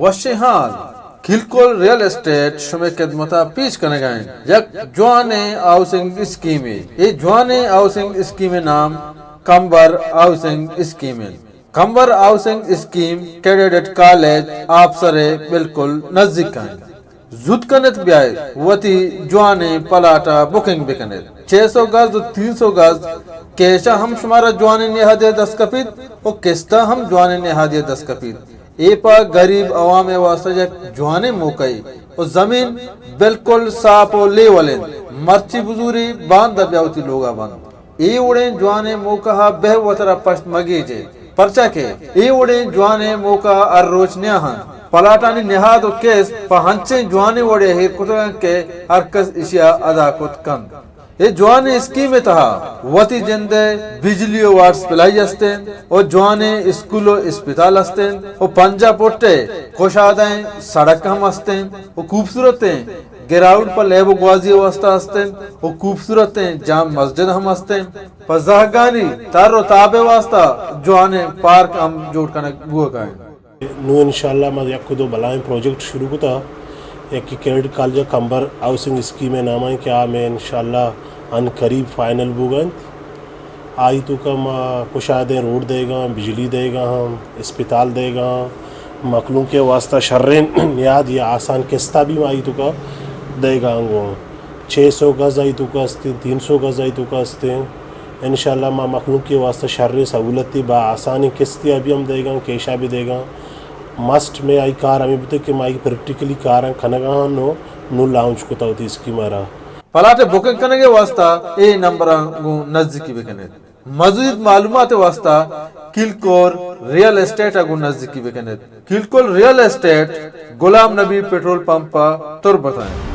وشیں حال، کلکل ریئل اسٹیٹ شمئے خدمتا پیش کنگا انت یک جوانیں ہاؤسنگ اسکیمے۔ اے جوانیں ہاؤسنگ اسکیمے نام کمبر ہاؤسنگ اسکیم انت۔ کمبر ہاؤسنگ اسکیم کیڈٹ کالج آپسرے بالکل نزیک انت۔ زوت کنت بیائیت وتی جوانیں پلاٹا بکنگ بکنیت۔ چھ سو گز و تین سو گز کیشا ہم شمارا جوانیں نہادے دست کپیت و قسطا ہم جوانیں نہادے دست کپیت۔ اے پہ غریب عوامے واسطہ یک جوانیں موقعے و زمین بالکل ساپ و لیول انت۔ مرچی بزوری باندا بیا وتی لوگا بند۔ اے وڑیں جوانیں موقعا بہ وترا پشت مگیجے، پرچا کہ اے وڑیں جوانیں موقع ہر روچ نیاہنت۔ پلاٹانی نہاد و قسط پہ ہنچیں جوانیں وڑے ایر کتگ انت کہ ہر کس اشیا ادا کت کنت۔ اے جوانیں اسکیمے تہا وتی جندئے بجلی و واٹر سپلائی است انت و جوانیں اسکول و اسپتال است انت و پنجاہ پٹے کشادہیں سڑک ہم است انت و خوبصورتیں گراؤنڈ پہ لیب و گوازی واسطہ است انت و خوبصورتیں جام مسجد ہم است انت۔ پہ زہگانی تر و تاب واسطہ جوانیں پارک ہم جوڑ کنگ بوگا انت۔ نوں انشاءاللہ ما یک دو بلاہیں پروجیکٹ شروع کتا، یکے کیڈٹ کالج کمبر ہاؤسنگ اسکیم نام ء کہ آ مئے انشاءاللہ ان قریب فائنل بوگا انت۔ آئی توکا ما کشادیں روڈ دئیگا، بجلی دئیگا ہم، اسپتال دئیگا، مخلوق ء واسطہ شریں نیاد یا آسان قسطا بھی ما آئی توکا دئیگا انگو۔ چھ سو گز آئی توکا استیں، تین سو گز آئی توکا استیں۔ انشاءاللہ ما مخلوق ء واسطہ شریں سہولتے با آسانیں قسطے ء بھی ہم دئیگا، کیشا بھی دئیگا۔ مسٹ مئے آئی کار ہمیں بوتے کہ ما آئی پریکٹیکلی کاراں کنگا ہاں نو، نو لانچ کتا ہوتی اسکیم ء را۔ پلاٹ بکنگ کنگ ء واسطہ اے نمبراں گوں نزدیکی بکنیت۔ مزید معلومات ء واسطہ کلکور ریئل اسٹیٹ ء گوں نزدیکی بکنیت۔ کلکور ریئل اسٹیٹ غلام نبی پٹرول پمپ ء تربت ء انت۔